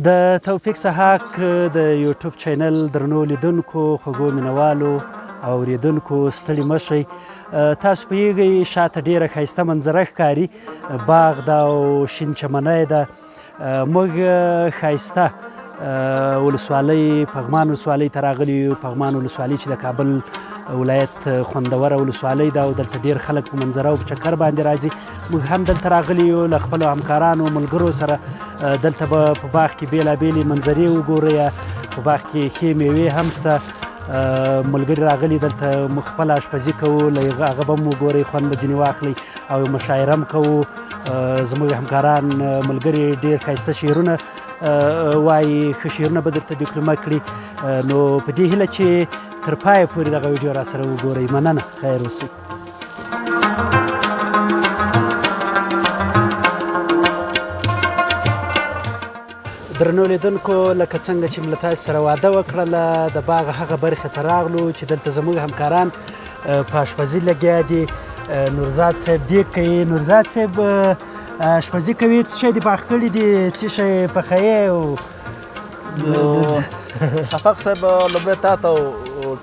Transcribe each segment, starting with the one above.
د توفیق سهاک د یوټیوب چینل درنو لیدونکو، خوږو مینوالو او اورېدونکو، ستړي مه شئ. تاسو پوهېږئ شاته ډېره ښایسته منظره ښکاري، باغ ده او شین چمنی ده. موږ ښایسته ولسوالۍ پغمان ولسوالۍ ته راغلي یو. پغمان ولسوالۍ چې د کابل ولایت خوندوره ولسوالۍ ده او دلته ډېر خلک په منظره او په چکر باندې راځي. موږ هم دلته راغلي یو له خپلو همکارانو ملګرو سره. دلته به په باغ کې بېلابېلې منظرې وګورئ، په باغ کې ښې میوې هم شته. ملګري راغلي دلته، موږ خپله اشپزي کوو، له هغه به هم وګورئ، خوند به ځینې واخلئ او مشاعره هم کوو. زموږ همکاران ملګري ډېر ښایسته شعرونه وایي، ښه شعرونه به درته دیکلومه کړي. نو په دې هیله چې تر پایه پورې دغه ویډیو را سره وګورئ. مننه، خیر اوسئ. درنو لیدونکو، لکه څنګه چې له تاسو سره وعده وکړله، د باغ هغه برخې ته راغلو چې دلته زموږ همکاران په اشپزي لګیا دي. نورزاد صاحب دیګ کوي. نورزاد صاحب اشپزي کوي، څه شی دې پاخ کړي دي، څه شی پخوې؟ او شفق صاحب، لومړی تا ته او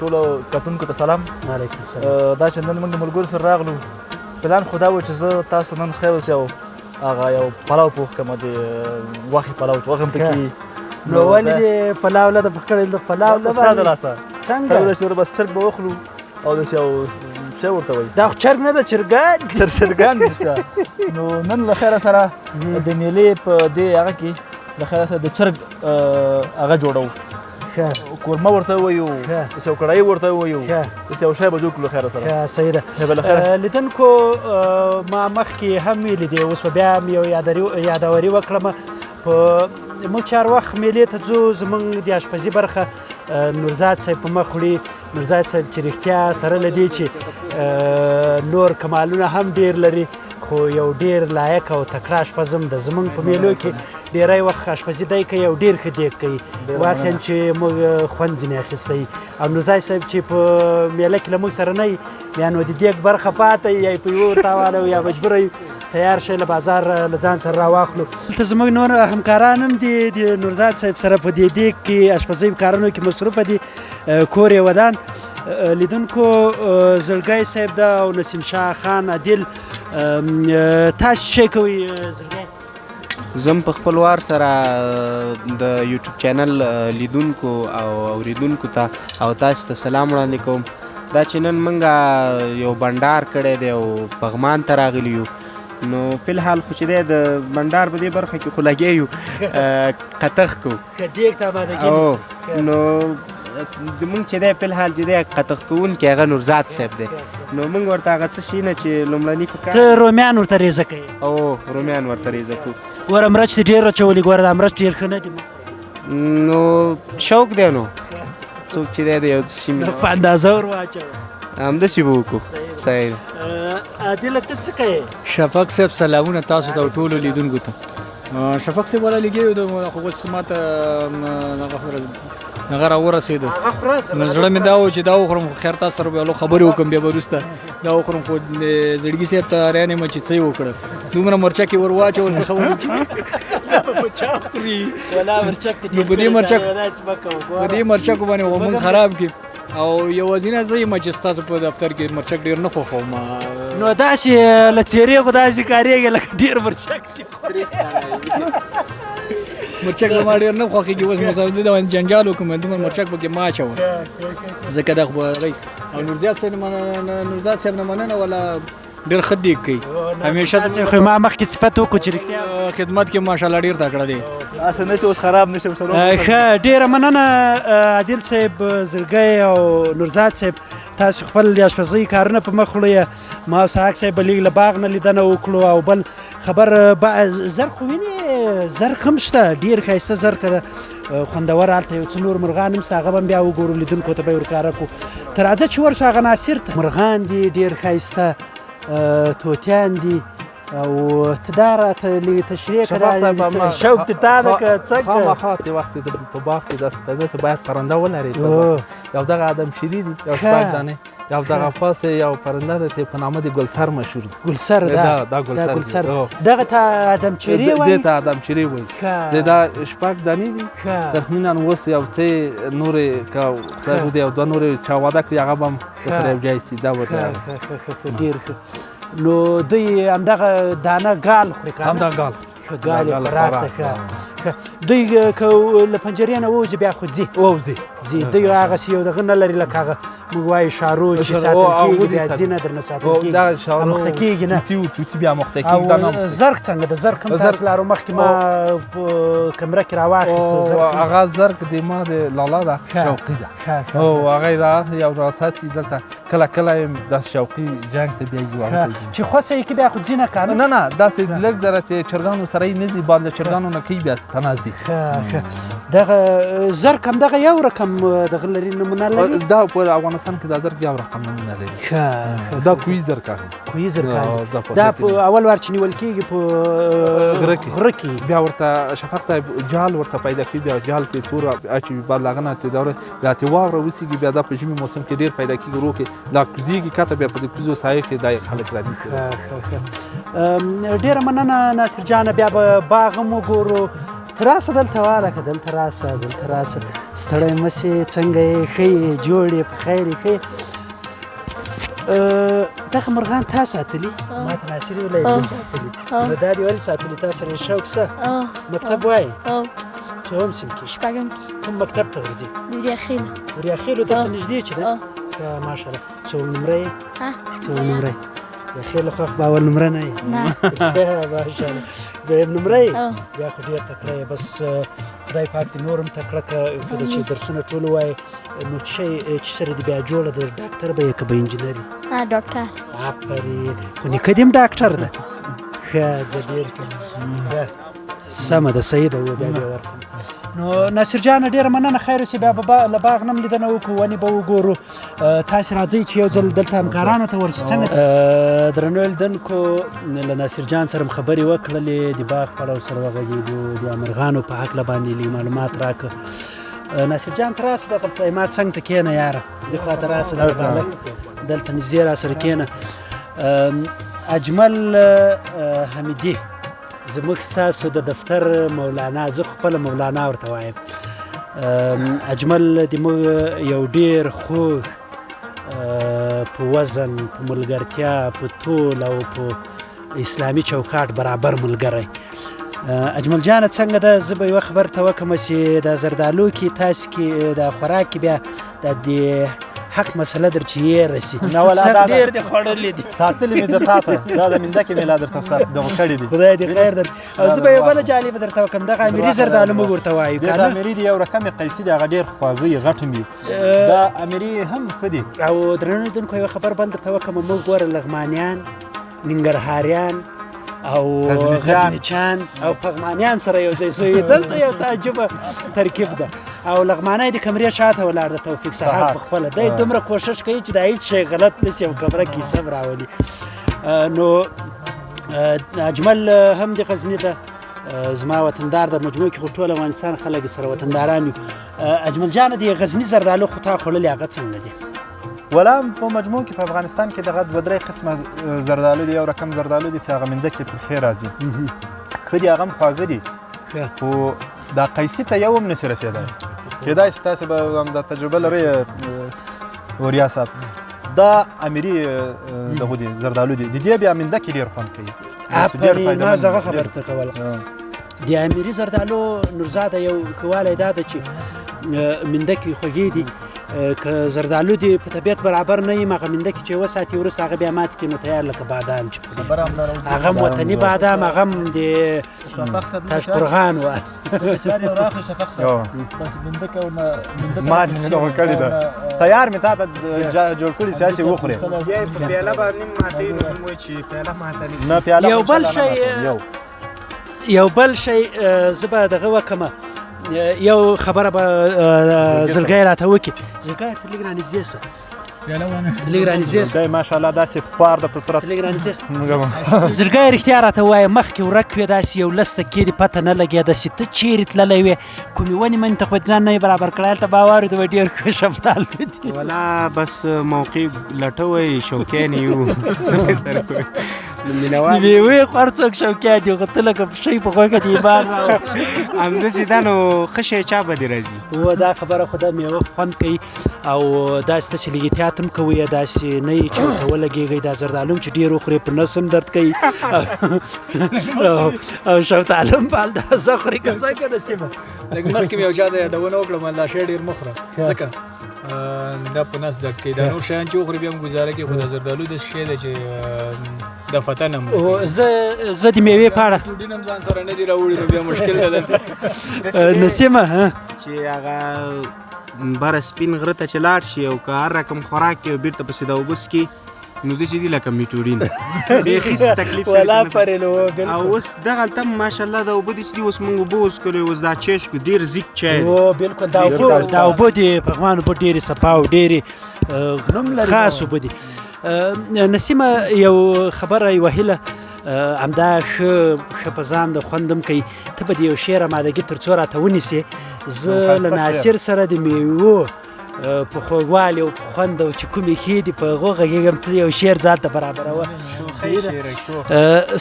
ټولو کتونکو ته سلام. وعلیکم سلام. دا چې نن موږ ملګرو سره راغلو، پلان خو دا و چې زه تاسو نن خیر اوسې او هغه یو پلاو پوخ کړم، د غوښې پلاو چې غوښه هم پکې. نو ولې دې پلاو نه ده پخ کړی؟ نو پلاو نه ستا د لاسه څنګه چې بس چرګ به وخورو او داسې یو شی ورته وایي. دا خو چرګ نه ده، چرګان. چرګان دي. نو نن له خیره سره د میلې په دې هغه کې له خیره سره د چرګ هغه جوړوو، کورمه ورته وایو، داسې یو کړایي ورته وایو، داسې یو شی به جوړ کړو له خیره سره. صحیح ده. لیدونکو، ما مخکې هم ویلي دي، اوس به بیا هم یو یادوري وکړم. په موږ چې هر وخت میلې ته ځو، زموږ د اشپزي برخه نورزاد صاحب په مخ وړي. نورزاد صاحب چې رښتیا سره له دې چې نور کمالونه هم ډېر لري، خو یو ډېر لایق او تکړه اشپز هم ده. زموږ په میلو کې ډېری وخت اشپزي دی کوي او ډېر ښه دیګ کوي، واقعا چې موږ خوند ځینې اخیستی. او نورزاد صاحب چې په میله کې له موږ سره نه وي، بیا نو د دیګ برخه پاته یا په یوه ورته حواله یا مجبوره یو تیار شی له بازار له ځان سره راواخلو. دلته زموږ نور همکاران هم دي، د نورزاد صاحب سره په دې دیګ کې اشپزۍ کارونو کې مصروفه دي. کور یې ودان. لیدونکو، زړګی صاحب ده او نسیم شاه خان عادل، تاسو څه کوئ زړګی؟ زه په خپل وار سره د یوټیوب چینل لیدونکو او اوریدونکو ته او تاسو ته سلام وړاندې کوم. دا چې نن موږ یو بنډار کړی دی او پغمان ته راغلي یو، نو فی الحال خو چې دی د بنډار په دې برخه کې خو لګیا یو، قطغ کوو. نو موږ چې دی فی الحال چې دی قطغ کوونکی هغه نورزاد صاحب دی، نو موږ ورته هغه څه شي نه چې لومړني په کار ته رومیان ورته ریزه کوې؟ او رومیان ورته ریزه کوو. ګوره مرچ دې ډېر اچولي، ګوره دا مرچ ډېر ښه نه دي. نو شوق دی، نو څوک چې دی د یو څه شي په اندازه ور واچوه، همداسې به وکړو. صحیح. عادله ته څه کوې؟ شفق صاحب سلامونه تاسو ته او ټولو لیدونکو ته. شفق صاحب ولا لګي یو، خو اوس ما ته هغه را ورسېده، نو زړه مې دا و چې دا وخورم، خو خیر تاسو سره به خبرې وکړم، بیا به وروسته دا وخورم. خو زړګي صاحب ته حیران یم چې څه یې وکړه، دومره مرچک یې ور واچول، څه خبره چې چا خوري نو په دې مرچک په دې مرچکو باندې خو موږ خراب کړي. او یوازینی زه یم چې ستاسو په دفتر کې مرچک ډېر نه خوښوم. نو داسې له څېرې خو داسې کارېږي لکه ډېر مرچک سي. مرچک زما ډېر نه خوښېږي. اوس مو سره د جنجال وکړم، دومره مرچک پکې مه اچوه، ځکه دا خو به او نورزاد صاحب نه مننه، ولا ډېر ښه دیګ کوي همیشه. خو ما مخکې صفت وکړو چې رښتیا خدمت کې ماشاءالله ډېر تکړه دی. هسې نه چې اوس خراب نه شي. ښه، ډېره مننه عادل صاحب، زړګی او نورزاد صاحب، تاسو خپل د اشپزۍ کارونه په مخ وړئ. ما او سهاک صاحب به لږ له باغ نه لیدنه وکړو. او بل خبر، زرک خو وینې، زرک هم شته، ډېر ښایسته زرکه ده، خوندوره. هلته یو څه نور مرغان هم شته، هغه به هم بیا وګورو، لیدونکو ته به یې ورښکاره کړو. ته راځه چې ورشو هغه ناصر ته. مرغان دي ډېر ښایسته، طوطیان دي. او ته دا راته لږ تشریح کړه، شوق دې تا ده که څنګه؟ خامخا چې وخت په باغ کې داسې طبیعت باید پرنده ولرې. یو دغه ادم شیري دي، یو شپږ دانې. یو دغه پاس یو پرنده ده چې په نامه د ګلسر مشهور ده. ګلسر ده، دا ګلسر دغه ته ادم چیرې وایي؟ دې ته ادم چیرې وایي. دا شپږ دانې دي تخمینا. اوس یو څه نورې که خدای یو دوه نورې چا واده کړي هغه به هم ورسره یو ځای سي. دا ورته ډېر ښه. نو دوی همدغه دانه ګال خوري که نه؟ همدغه ګال ښه، ګال یې خوراک ده. ښه، دوی که له پنجرې نه ووځي بیا خو ځي؟ ووځي، ځي. دوی هغسې یو دغه نه لري لکه هغه موږ وایو شارو چې ساتل کېږي، بیا ځي نه درنه ساتل کېږي، اموخته کېږي نه. طوطي بیا اموخته کېږي. او زرق څنګه ده؟ زرق هم تاسو لارو مخکې ما په کمره کې راواخیست. هغه زرق د ما د لالا ده، شوقي ده. او هغه یې رااخلي او راساتي دلته. کله کله یې داسې شوقي جنګ ته بیایي چې خوسه یې کې بیا خو ځي نه که نه؟ نه، داسې لږ ذره چې چرګانو سره یې نه ځي، بعد له چرګانو نه کوي بیا تنازي. ښه، دغه زرق هم دغه یو رقم دغه لري، نمونه لري؟ دا په افغانستان کې دا زرق یو رقم نمونه لري. ښه، دا کوهي زرکان دي. کوهي زرکان دا په اول وار چې نیول کېږي په غره کې، بیا ورته شفق ته جال ورته پیدا کوي، بیا جال پې تور اچوي، بعد له هغه نه چې دوره بیا ترې واوره وسیږي، بیا دا په ژمي موسم کې ډېر پیدا کېږي، ورو کې لا کوزېږي کته، بیا په دې کوزو سایه کې دا خلک رانیسي. ډېره مننه ناصر جانه، بیا به باغ هم وګورو. ته راسه دلته والکه، دلته راسه، دلته راسه، ستړی مه سې. څنګه یې؟ ښه یې؟ جوړ یې؟ په خیر یې؟ ښه یې؟ دغه مرغان تا ساتلي؟ ما ته ناصر ویلی ده ساتلي. نو دا دې ولې ساتلي؟ تا سره یې شوق څه؟ مکتب وایې؟ څوم صنف کې؟ شپږم کې. کوم مکتب ته ورځې؟ د وریاخېلو. وریاخېلو دلته نږدې چې ده؟ ماشاءالله. څوم نمره یې؟ څوم نمره یې؟ خیر خو به اول نمره نه یې؟ نه. ماشاءالله، دویم نمره یې؟ بیا خو ډېر تکړه یې. بس خدای پاک دې نور هم تکړه کړه چې درسونه ټول ووایې. نو څه چې سره دې بیا جوړه ده، ډاکټر به یې که به انجینر یې؟ ډاکټر. آفرین، خو نیکه دې هم ډاکټر ده. ښه، زه ډېر ښه، سمه ده، صحیح ده. بیا بیا ورکړم. نو ناصر جانه ډېره مننه، خیر اوسې. بیا به له باغ نه هم لیدنه وکړو، ونې به وګورو. تاسې راځئ چې یو ځل دلته همکارانو ته ورشو. څنګه درنو لیدونکو، له ناصر جان سره هم خبرې وکړلې، د باغ په اړه ورسره وغږېدو، د مرغانو په هکله باندې لږ معلومات راکړه. ناصر جان ته راسه دغلته ما څنګ ته کښېنه یاره، دې خوا ته راسه، دلته نږدې را سره کښېنه. اجمل حمیدي زموږ ستاسو د دفتر مولانا، زه خپله مولانا ورته وایم. اجمل د موږ یو ډېر خوږ په وزن، په ملګرتیا، په تول او په اسلامي چوکاټ برابر ملګری. اجمل جانه څنګه ده؟ زه به یوه خبر ته وکړم چې د زردالو کې تاسو کې د خوراک کې بیا د دې حق مسله در چې یې رسي. نه ولا دا ډېر دې خوړلي دي، ساتلي مې د تا ته دا د میندکې مې لا درته دغه کړي دي. خدای دې خیر در. او زه به یو بله جالبه درته وکړم، دغه امیري زردالو موږ ورته وایو که نه؟ دا امیري دي، یو رقم قیسي دی، هغه ډېر خواږه یې، غټ هم وي. دا امیري هم ښه دي. او درنو لیدونکو یوه خبر بل درته وکړم، موږ ګوره لغمانیان، ننګرهاریان او غزنیچان او پغمانیان سره یو ځای سوي، دلته یو تعجبه ترکیب ده. او لغمانی د کمرې شاته ولاړ ده، توفیق صاحب په خپله دی دومره کوشش کوي چې دا هیڅ شی غلط نه شي او کمره کې سم راولي. نو اجمل هم د غزني ده، زما وطندار ده. مجموع کې خو ټول افغانستان خلک سره وطنداران یو. اجمل جانه د غزني زردالو خو تا خوړلې، هغه څنګه دي؟ ولا په مجموع کې په افغانستان کې دغه دوه درې قسمه زردالو دي. یو رقم زردالو دي چې هغه منده کې ترخې راځي، ښه دي، هغه هم خواږه دي، خو دا قیسي ته یو هم نشي رسېدی. کېدای شي تاسې به هم دا تجربه لرئ اوریا صاحب. دا امیري دغه دي زردالو دي، د دې بیا منده کې ډېر خوند کوي. آفرین، ما زغه خبر ته کوله. د امیري زردالو نورزاده یو ښه والی دا ده چې منده کې خوږې دي. که زردالو دې په طبیعت برابر نه وي، هغه منده کې چې وساتي وروسته هغه بیا مات کړي نو تیار لکه بادام چې خوري، هغه هم وطني بادام، هغه هم د تاشقرغان وه. ما چې دغه کړې ده، تیار مې تا ته جوړ کړي چې هسې وخورې. نه پیاله یو بل شی زه به دغه وکړم، یو خبره به زلګی راته وکړي. زلګی ته لږ رانږدې شه. لږ رانږدې شه. دی ماشاءالله داسې خوار ده په صورت. لږ رانږدې شه. زړګی رښتیا راته ووایه، مخکې ورک وې، داسې یو لس دقیقې دې پته نه لګېده چې ته چیرې تللی وې، کومې ونې منې ته خو ځان نه یې برابر کړی، هلته باور وي ته به ډېر ښه شفتال دي. ولا بس موقع لټوئ، شوقیان یو، څه به سره کوئ؟ د مېوې خو هر څوک شوقیان دي، خو ته لکه پښۍ په غوښه دې ایمان راوړ. همداسې ده نو ښه شی چا به دې راځي. هو دا خبره خو ده، مېوه خوند کوي او داسې ته چې لږ احتیاط هم کوئ، داسې نه یې چې ورته ولګېږئ. دا زردالو هم چې ډېر وخورې په نس هم درد کوي او شفتالو هم په اندازه خورې، که څنګه نصیبه. لږ مخکې مې یو چا ته یادونه وکړه، ما دا شی ډېر مه خوره ځکه دا په نس درد کوي، دا نور شیان چې وخورې بیا هم ګزاره کوي، خو دا زردالو داسې شی دی چې د فتن هم زه د میوې په اړه ډوډۍ هم ځان سره نه دي راوړي، نو بیا مشکل ده دلته. نسیمه چې هغه بره سپین غره ته چې لاړ شي او که هر رقم خوراک کوي بیرته پسې دا اوبه څکي، نو داسې دي لکه میټورین، بیخي څه تکلیف سړي ولا ته نه فرې نو، بالکل. او اوس دغلته هم ماشاءالله دا اوبه داسې دي، اوس موږ اوبه وڅکلې، اوس دا چای شو، ډېر زیک چای دی. هو بالکل، دا اوبه، دا اوبه دي پغمان اوبه ډېرې صفا او ډېرې خاص اوبه دي. نسیمه یو خبره یوه هیله، همدا ښه ښه په ځان د خوند هم کوي، ته به د یو شعر امادګي تر څو راته ونیسې، زه له ناصر سره د میوو په خوږوالي او په خوند او چې کومې ښې دي په هغو غږېږم، ته یو شعر ځان ته برابروه. صحیح ده.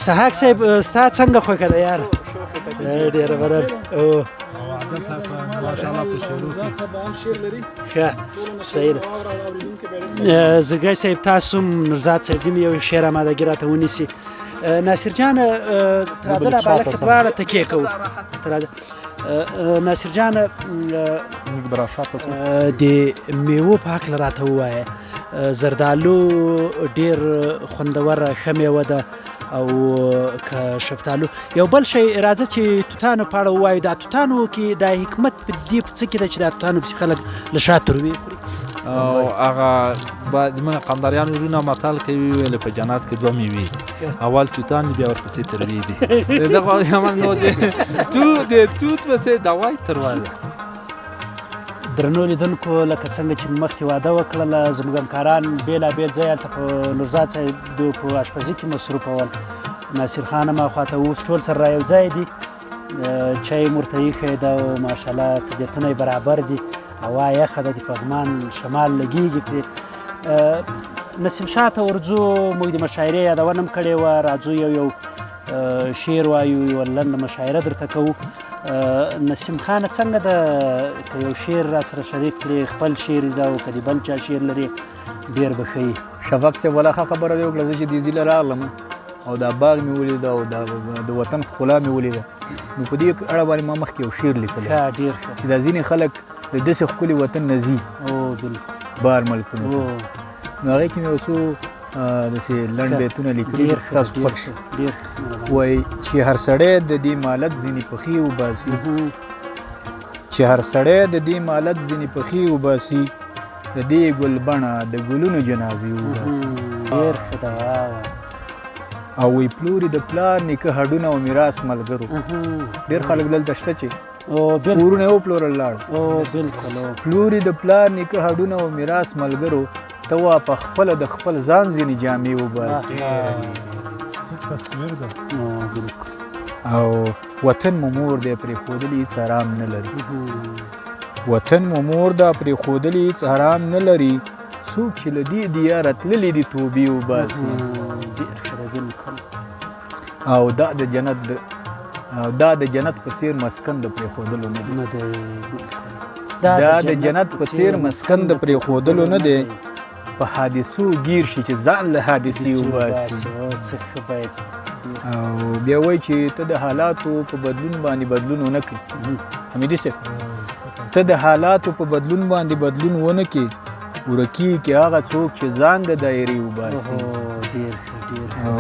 سهاک صاحب ستا څنګه خوښه ده یاره؟ ډېره مننه. ښه صحیح ده. زرګی صاحب تاسو هم نورزاد صاحب دې مې یو شعر امادګي راته ونیسي. ناصر جان راځه را بالښت دواړه تکیه کوو، راځه. ناصر جان د میوو په هکله راته ووایه، زردالو ډېر خوندوره ښه میوه ده او که شفتالو. یو بل شی راځه چې توتانو په اړه ووایو، دا توتانو کې دا حکمت په دې په څه کې ده چې دا توتانو پسې خلک له شا تروې خوري؟ او هغه زموږ قنداریان ورونه متل کوي، ویل په جنت کې دوه میوې دي، اول توتان دي بیا ورپسې تروې دي. دغه نو د توت پسې دوای تروه ده. درنو لیدونکو لکه څنګه چې مخکې وعده وکړله، زموږ همکاران بېلابېل ځای هلته په نورزاد صاحب په اشپزي کې مصروفه ول، ناصر خان هم خواته اوس ټول سره را یو ځای دي، چای هم ورته ایښی ده او ماشاءالله طبیعتونه یې برابر دي، هوا یخه ده، د پغمان شمال لګېږي پرې. نسیم شاه ته ورځو، موږ د مشاعرې یادونه هم کړې وه، راځو یو یو شعر وایو، یوه لنډه مشاعره درته کوو. نسیم خانه څنګه ده که یو شعر را سره شریک کړې، خپل شعر ده او که د بل چا شعر لرې ډېر به ښه وي. شفق صاحب ولا ښه خبره دې وکړه، زه چې دې ځای له راغلم او دا باغ مې ولیده او دا د وطن ښکلا مې ولیده، نو په دې اړه باندې ما مخکې یو شعر لیکلی. ښه، ډېر ښه. چې دا ځینې خلک د داسې ښکلي وطن نه ځي بالکل. بهر ملکونو ته. نو هغې کې مې یو څو داسې لنډ بیتونه لیکلي دي، ستاسو خوښ شي. ډېر ښه. وایي چې هر سړی د دې مالت ځینې پښې وباسي، چې هر سړی د دې مالت ځینې پښې وباسي، د دې ګلبڼه د ګلونو جنازې وباسي. ډېر ښه ده، واه واه. او وایي پلوري د پلار نیکه هډونه او میراث ملګرو. ډېر خلک دلته شته چې کورونه یې وپلورل لاړ. بالکل. پلوري د پلار نیکه هډونه او میراث ملګرو، ته وا په خپله د خپل ځان ځینې جامې وباسي. بالکل. او وطن مو مور دی پرېښودلی هېڅ آرام نه لري، وطن مو مور ده پرېښودلی هېڅ آرام نه لري، څوک چې له دې دیاره تللي دي توبې وباسي. ډېر ښه ده، بالکل. او دا د جنت او دا د جنت په څېر مسکن د پرېښودلو نه دی. نه دی، بالکل. دا د جنت په څېر مسکن د پرېښودلو نه دی، په حادثو ګیر شي چې ځان له حادثې وباسي. څه ښه بیت. او بیا وایي چې ته د حالاتو په بدلون باندې بدلون ونه کړې. حمیدي صاحب، ته د حالاتو په بدلون باندې بدلون ونه کړې، ورکېږي هغه څوک چې ځان د دایرې وباسي. ډېر ښه، ډېر ښه. او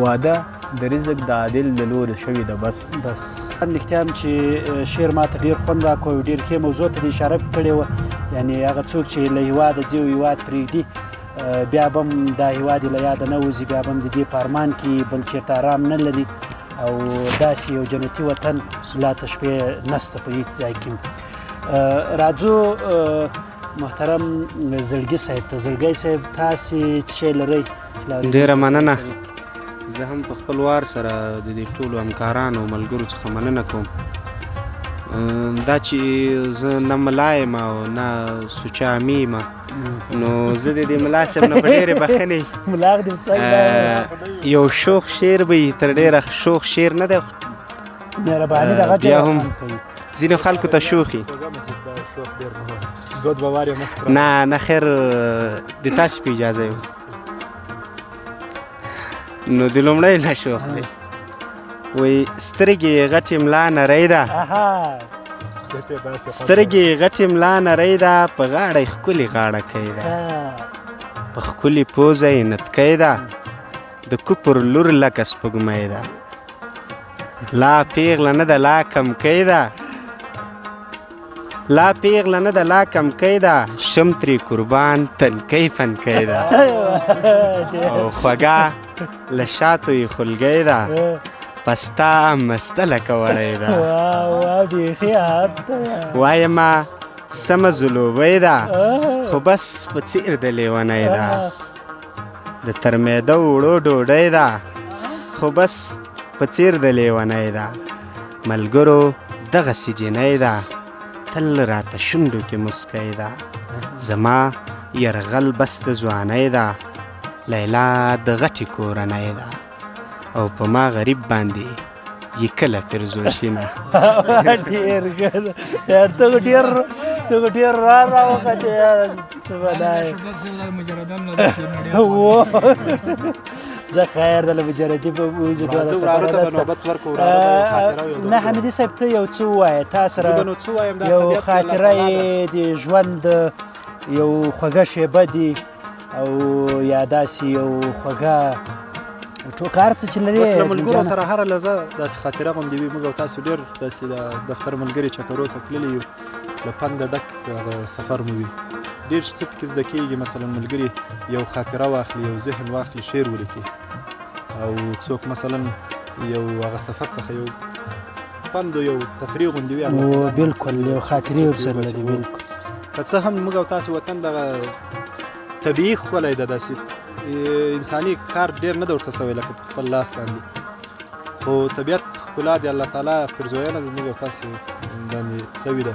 واده د رزق د عادل د لورې شوې ده. بس بس رښتیا هم چې شعر ما ته ډېر خوند راکړ او ډېر ښې موضوع ته دې اشاره کړې وه، یعنې هغه څوک چې له هېواده ځي او هېواد پرېږدي بیا به هم دا هېواد یې له یاده نه وځي، بیا به هم د دې په ارمان کې بل چېرته ارام نه لري او داسې یو جنتي وطن لا تشبیه نشته په هېڅ ځای کې. راځو محترم زړګي صاحب ته. زړګی صاحب، تاسې څه شی لرئ؟ ډېره مننه. زه هم په خپل وار سره د دې ټولو همکارانو او ملګرو څخه مننه کوم. دا چې زه نه ملا یم او نه سوچه عامي یم، نو زه د دې ملا صاحب نه په ډېرې بخښنې یو شوخ شعر به وي، تر ډېره شوخ شعر نه دی، مهرباني دغه بیا هم ځینو خلکو ته شوخي. نه نه خیر، د تاسو په اجازه یو. نو د لومړی نه شوخ دی. وایي سترګې یې غټې ملا نرۍ ده، سترګې یې غټې ملا نرۍ ده، په غاړه یې ښکلې غاړه کۍ ده، په ښکلې پوزه یې نتکۍ ده، د کوپر لور لکه سپوږمۍ ده، لا پیغله نه ده لا کمکۍ ده، لا پیغله نه ده لا کمکۍ ده، شم ترې قربان تنکۍ پنکۍ ده، او خوږه له شاتو یې خولګۍ ده، پسته مسته لکه وړۍ ده، وایمه سمه زلوبۍ ده، خو بس په څیر د لیونۍ ده، د ترمیده وړو ډوډۍ ده، خو بس په څیر د لیونۍ ده، ملګرو دغسې جینۍ ده، تل راته شونډو کې مسکۍ ده، زما یرغل بس د ځوانۍ ده، لیلا د غټې کورنۍ ده، او په ما غریب باندې یې کله پیرزو شي نه. ډېر ښه، ته خو ډېر، ته خو ډېر را راوختې یاره، څه بلا یې. ځه خیر ده، له مجردي به ووځو. راځه وراره ته به نوبت ورکړو، وراره به یو خاطره یو نه حمیدي صاحب، ته یو څه ووایه، تا سره زه به نو څه ووایم، دا یو طبیعت خاطره الله تعالی یې د ژوند یو خوږه شېبه دي، او یا داسې یو خوږه ټوکار څه چې لرې. بس له ملګرو سره هره لحظه داسې خاطره غوندې وي. موږ او تاسو ډېر داسې د دفتر ملګري چکرو ته تللي یو، له پنده ډک هغه سفر مو وي، ډېر څه پکې زده کېږي. مثلا ملګري یو خاطره واخلي، یو ذهن واخلي، شعر ولیکي، او څوک مثلا یو هغه سفر څخه یو پند یو تفریح غوندې وي. بالکل یو خاطرې ورسره لري. بالکل که څه هم موږ او تاسو وطن دغه طبیعي ښکلی ده، داسې انساني کار ډېر نه ده ورته سوی لکه په خپل لاس باندې، خو طبیعت ښکلا د الله تعالی پیرزوینه زموږ او تاسو باندې سوې ده.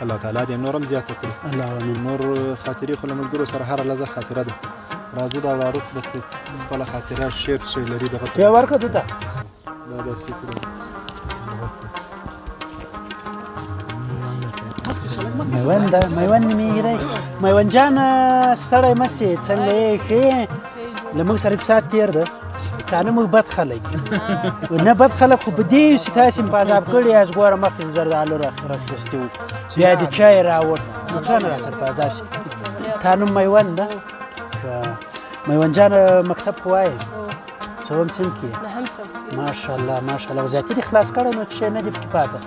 الله تعالی دې نور هم زیاته کړي. الله امین. نور خاطرې خو له ملګرو سره هره لحظه خاطره ده. راځو دا وراره به څه خپله خاطره شعر څه لري دغه ته بیا ورکړه ده ته. دا داسې کړو. میوند ده، میوند نومېږي دی. میوند جان ستړی مه شې، څنګه یې؟ ښه یې؟ له موږ سره ساعت تېر ده، که نه موږ بد خلک یو. نه بد خلک خو په دې یو چې تاسې مې په عذاب کړي یاست. ګوره مخکې مې زردالو راخیستي وو، بیا دې چای راوړ، نو څنګه را سره په عذاب شي؟ تا نوم میوند ده؟ میوند جان مکتب خو وایې؟ څوم صنف کې؟ نهم صنف کې. ماشاءالله ماشاءالله، زیاتي دې خلاص کړی نو څه شی نه دې پکې پاته.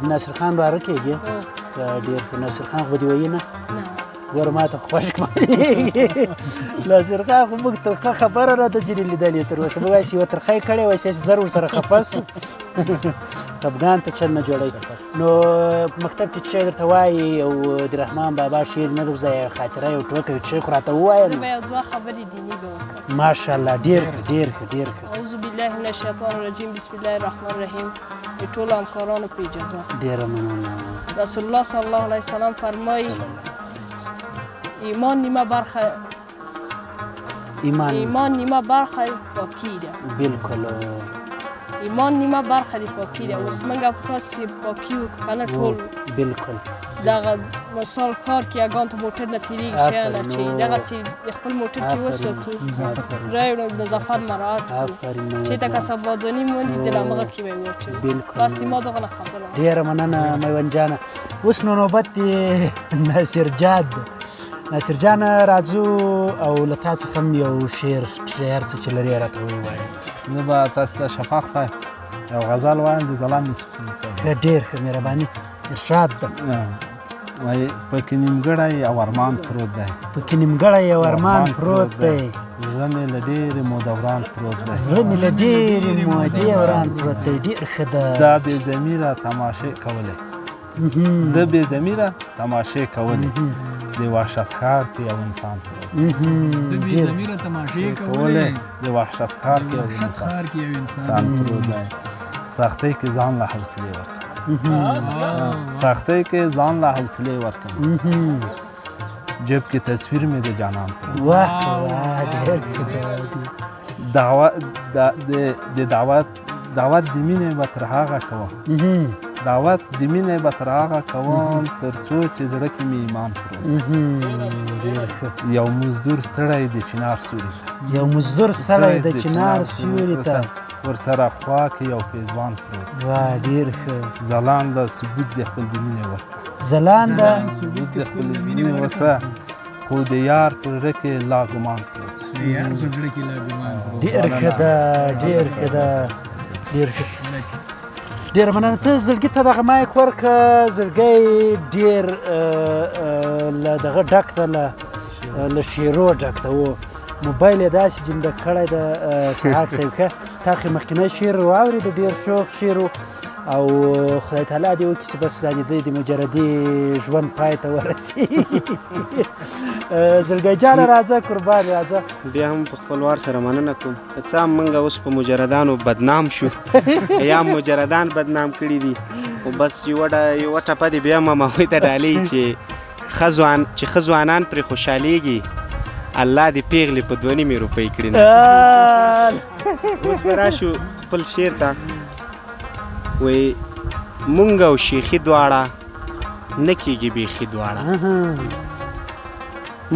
د ناصر خان وراره کېږي؟ ډېر ښه. ناصر خان خو به دې وایي نه؟ ګوره ما ته خوښ معلومېږي. ناصر خان خو موږ ترخه خبره راته چې لیدلې تر اوسه، موږ هسې یوه ترخه یې کړې وه، هسې زر ورسره خفه سو. خفګان ته چل نه جوړوي. نو مکتب کې څه شی درته وایي او د رحمان بابا شعر نه درځه، خاطره یو ټوکه یو څه شی خو راته ووایه. زه به یو دوه خبرې دیني به وکړم. ماشاءالله، ډېر ښه ډېر ښه ډېر ښه. اعوذ بالله من الشیطان الرجیم، بسم الله الرحمن الرحیم. د ټولو همکارانو په اجازه. ډېره مننه. رسول الله صلی الله علیه وسلم فرمایي ایمان نیمه برخه ایمان نیمه برخه پاکي ده. بالکل ایمان نیمه برخه د پاکي ده. اوس موږ تاسې پاکي وکړو که نه ټول بالکل دغه مثال ښار کې یګان ته موټر نه تېرېږي، شیان اچوي، دغسې د خپل موټر کې وساتو، راوړو، نظافت مراعات کړو، چې ته که سباداني موندي د همغه کې به یې واچوو. بس ما دغه خبره. ډېره مننه میوند جانه. اوس نو نوبت دی ناصر جان دی. ناصر جان راځو او له تا څخه هم یو شعر هر څه چې لرې راته ووایه. زه به تاسو ته شفق صاحب یو غزل وایم د ځلاند یوسفزي صاحب. ښه ډېر ښه، مهرباني. ارشاد ده. وایي پکې نیمګړی یو ارمان پروت دی، پکې نیمګړی یو ارمان پروت دی، زړه مې له ډېرې مودې وران پروت دی، زړه مې له ډېرې مودې وران پروت دی. ډېر ښه ده. دا بې ضمیره تماشې کولې، د بې ضمیره تماشې کولې د وحشت ښار کې یو انسان پروت. د بې ضمیره تماشې کولې د وحشت ښار کې یو انسان پروت دی. سختۍ کې ځان له حوصلې ورکوم، سختۍ کې ځان له حوصلې ورکوم، جیب کې تصویر مې د جانان پروت. واه واه ډېر د دعوت دعوت د مینې به تر هغه کوم، دعوت د مینې به تر هغه کوم تر څو چې زړه کې مې ایمان پروت. یو مزدور ستړی د چنار سیوري ته، یو مزدور ستړی د چنار سیوري ته، ورسره خوا کې یو پیزوان پروت. واه ډېر ښه. ځلانده ثبوت د خپل د مینې ورکړه، ځلانده ثبوت د خپل د مینې ورکړه، خو د یار په زړه کې لا ګمان پروت. د یار په زړه کې لا ګمان پروت. ډېر ښه ده، ډېر ښه ده، ډېر ښه، ډېره مننه. ته زړګي ته دغه مایک ورکړه. زړګی ډېر له دغه ډک ده، له شعرو ډک ده. و موبایل یې داسې جندک کړی ده. سهاک صاحب ښه، تا خو مخکینی شعر واورېده، ډېر شوخ شعر و، او خدای تعالی دې وکړي چې بس دا د ده د مجردي ژوند پای ته ورسېږي. زړګی جانه راځه، قربان راځه. بیا هم په خپل وار سره مننه کوم. که څه هم موږ اوس په مجردانو بدنام شو یا مجردان بدنام کړي دي، خو بس یوه ټپه دې بیا هم هغوی ته ډالۍ چې ښه ځوانان پرې خوشحالېږي، الله دې پېغلې په 2.5 روپۍ کړي. اوس به راشو خپل شعر ته. وی مونږ او شیخي دواړه نه کېږي بیخي دواړه،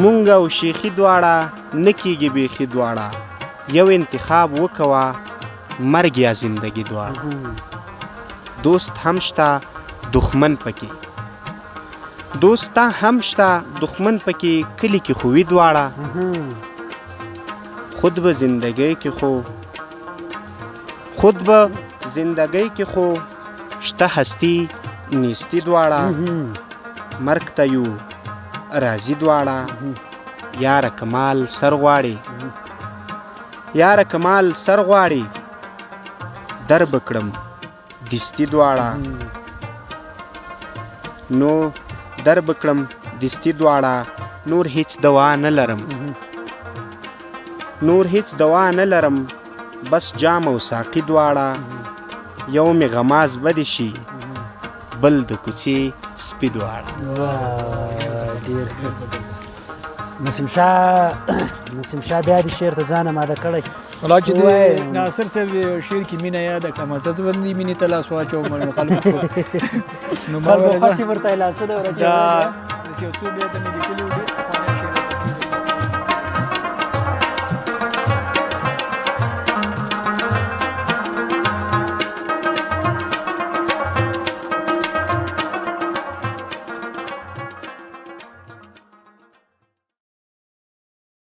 مونږ او شیخي دواړه نه کېږي بیخي دواړه، یو انتخاب وکوه مرګ یا زندگی دواړه. دوست هم شته دښمن پکې، دوست هم شته دښمن پکې، کلي کې خو وي دواړه. خود به زندګۍ کې خو، خود به زندګۍ کې خو شته هستی نیستی دواړه، مرګ ته یو راضي دواړه. یاره کمال سر غواړي، یاره کمال سر غواړي، در به کړم دستي دواړه، نو در به کړم دستي دواړه، نور هیڅ دوا نه لرم، نور هیڅ دوا نه لرم، بس جام او ساقي دواړه. یو مې غماز بدې شي، بل د کوڅې سپي دواړه. ډېر ښه. نسیم شاه، نسیم شاه بیا دې شعر ته ځان اماده کړی. ولا چې د ناصر صاحب شعر کې مینه یاده کړه، ما څه باندې مینې ته لاس واچوم، خلکو نو ما خلکو خاصې ورته لاسونه ورچول. دا یو څو بیته مې لیکلي وو.